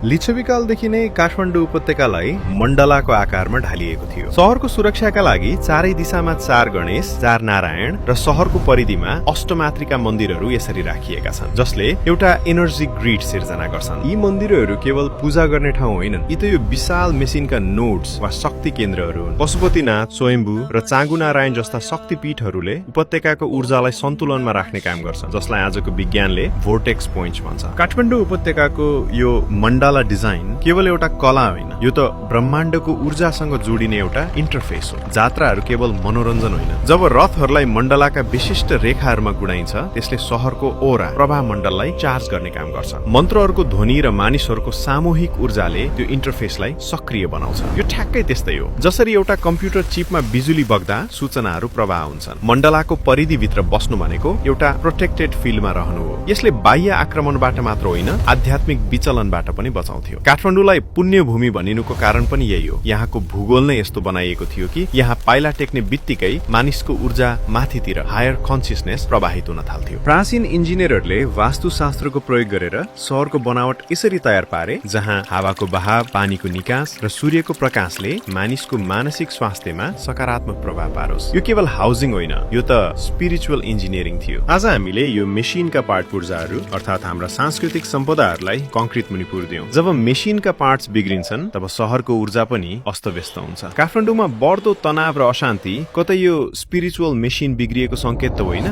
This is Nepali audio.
लिच्छविकालदेखि नै काठमाडौँ उपत्यकालाई मण्डलाको आकारमा ढालिएको थियो। शहरको सुरक्षाका लागि चारै दिशामा 4 गणेश, 4 नारायण र शहरको परिधिमा अष्टमातृका मन्दिरहरू यसरी राखिएका छन्, जसले एउटा एनर्जी ग्रिड सिर्जना गर्छन्। यी मन्दिरहरू केवल पूजा गर्ने ठाउँ होइनन्, यी त यो विशाल मेसिनका नोड्स वा शक्ति केन्द्रहरू हुन्। पशुपतिनाथ, स्वयम्भू र चाँगु नारायण जस्ता शक्तिपीठहरूले उपत्यकाको ऊर्जालाई सन्तुलनमा राख्ने काम गर्छन्, जसलाई आजको विज्ञानले भोर्टेक्स पोइन्ट्स भन्छ। काठमाडौँ उपत्यकाको यो मण्डला डिजाइन केवल एउटा कला होइन, यो त ब्रह्माण्डको ऊर्जासँग जोडिने एउटा इन्टरफेस हो। जात्राहरू केवल मनोरञ्जन होइन। जब रथहरूलाई मण्डलाका विशिष्ट रेखाहरूमा गुडाइन्छ, त्यसले शहरको ओरा प्रभा मण्डललाई चार्ज गर्ने काम गर्छ। मन्त्रहरूको ध्वनि र मानिसहरूको सामूहिक ऊर्जाले त्यो इन्टरफेसलाई सक्रिय बनाउँछ। यो ठ्याक्कै त्यस्तै हो जसरी एउटा कम्प्युटर चिपमा बिजुली बग्दा सूचनाहरू प्रवाह हुन्छन्। मण्डलाको परिधिभित्र बस्नु भनेको एउटा प्रोटेक्टेड फिल्डमा रहनु हो। यसले बाह्य आक्रमणबाट मात्र होइन, आध्यात्मिक विचलनबाट पनि बचाउँथ्यो। काठमाडौँलाई पुण्य भूमि भनिनुको कारण पनि यही हो। यहाँको भूगोल नै यस्तो बनाइएको थियो कि यहाँ पाइला टेक्ने बित्तिकै मानिसको ऊर्जा माथितिर हायर कन्सियसनेस प्रवाहित हुन थाल्थ्यो। प्राचीन इन्जिनियरहरूले वास्तुशास्त्रको प्रयोग गरेर शहरको बनावट यसरी तयार पारे जहाँ हावाको बहाव, पानीको निकास र सूर्यको प्रकाशले मानिसको मानसिक स्वास्थ्यमा सकारात्मक प्रभाव पारोस्। यो केवल हाउसिङ होइन, यो त स्पिरिचुअल इन्जिनियरिङ थियो। आज हामीले यो मेसिनका पार्ट पूर्जाहरू अर्थात् हाम्रा सांस्कृतिक सम्पदाहरूलाई कङ्क्रिट मुनि पुर्दियौं। जब मेसिनका पार्ट्स बिग्रिन्छन्, तब शहरको ऊर्जा पनि अस्तव्यस्त हुन्छ। काठमाडौँमा बढ्दो तनाव र अशान्ति कतै यो स्पिरिचुअल मेसिन बिग्रिएको संकेत त होइन।